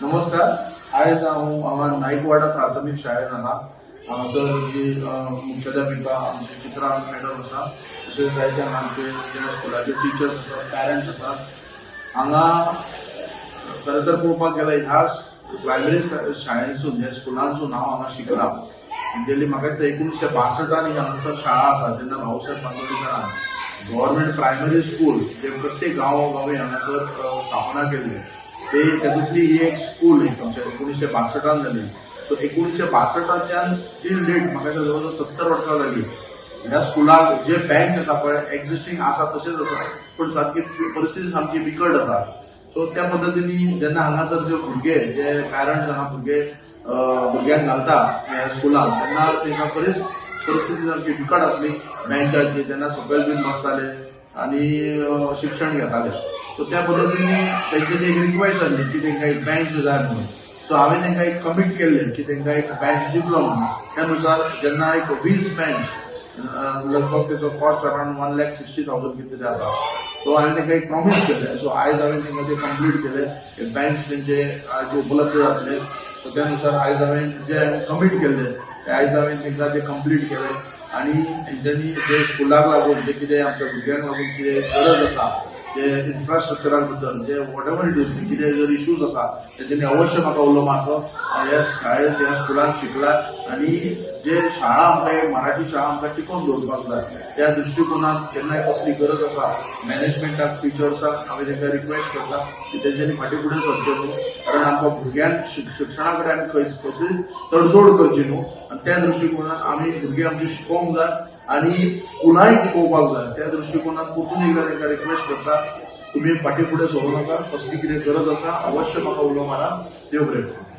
नमस्कार. आयज हांव हांगा नायकवाडा प्राथमीक शाळेंत हांगा हांगासर जी मुख्याध्यापिका आमची चित्रा मॅडम आसा, तशेंच जायते हांगा आमचे ज्या स्कुलाचे टिचर्स आसात, पॅरंट्स आसात. हांगा खरें तर पळोवपाक गेल्यार ह्या प्रायमरी शाळेंसून, ह्या स्कुलांसून हांव हांगा शिकला. गेली म्हाका दिसता 1962 ही हांगासर शाळा आसा, जेन्ना भाऊसाहेब बांदोडकरान गव्हर्मेंट प्रायमरी स्कूल जे प्रत्येक गांवोगांवी हांगासर स्थापना केल्ली, ते तातूंतली ही एक स्कूल एक आमच्या 1962 जाली. सो 1962च्यान टील डेट म्हाका दिसता जवळ जवळ 70 वर्सां जाली. ह्या स्कुलाक जे बेंच आसा पळय, एक्झिस्टींग आसा तशेंच आसा, पूण सामकी परिस्थिती सामकी बिकट आसा. सो त्या पद्दतीन जेन्ना हांगासर जे भुरगे, जे पॅरंट्स हांगा भुरगे भुरग्यांक घालता ह्या स्कुलान, तेन्ना तांकां बरीच परिस्थिती सामकी बिकट आसली बेंचाची. तेन्ना सकयल बीन बसताले आनी शिक्षण घेताले. सो त्या पद्दतीन तेंची एक रिक्वेस्ट आसली की तांकां एक बेंच जाय म्हणून. सो हांवें तांकां एक कमीट केल्लें की तांकां एक बेंच दितलो म्हणून. त्या नुसार जेन्ना एक 20 बेंच, लगभग तेचो कॉस्ट अरावंड 1,60,000 कितें तरी आसा. सो हांवें तांकां एक प्रॉमीस केलें. सो आयज हांवें तांकां ते कंप्लीट केले. बेंच तेंचे आयज उपलब्ध जातले. सो त्या नुसार आयज हांवें जे कमीट केल्ले ते आयज हांवें तांकां ते कंप्लीट केले. आनी तेंच्यांनी जे स्कुलाक लागून जे कितें आमच्या भुरग्यांक लागून कितें गरज आसा, जे इन्फ्रास्ट्रक्चरा बद्दल जे what ever it is, कितें जर इश्यूज आसा, तेंच्यांनी अवश्य म्हाका उलो मारचो. हांव ह्या शाळेंत, ह्या स्कुलान शिकला आनी जे शाळा आमकां एक मराठी शाळा आमकां टिकोवन दवरपाक जाय. त्या दृश्टिकोनान केन्नाय कसली गरज आसा, मॅनेजमेंटाक, टिचर्साक हांवें तांकां रिक्वेस्ट करता की तेंच्यांनी फाटीं फुडें सरचें न्हू, कारण आमकां भुरग्यांक शिक्षणा कडेन आमी खंयच खंयची तडजोड करची न्हू. आनी त्या दृश्टिकोनान आमी भुरगीं आमची शिकोवंक जाय आनी स्कुलांय टिकोवपाक जाय. त्या दृश्टिकोनान परतून एकदां तांकां रिक्वेस्ट करता, तुमी फाटीं फुडें सरूं नाका. कसली कितें गरज आसा, अवश्य म्हाका उलो मारा. देव बरें करूं.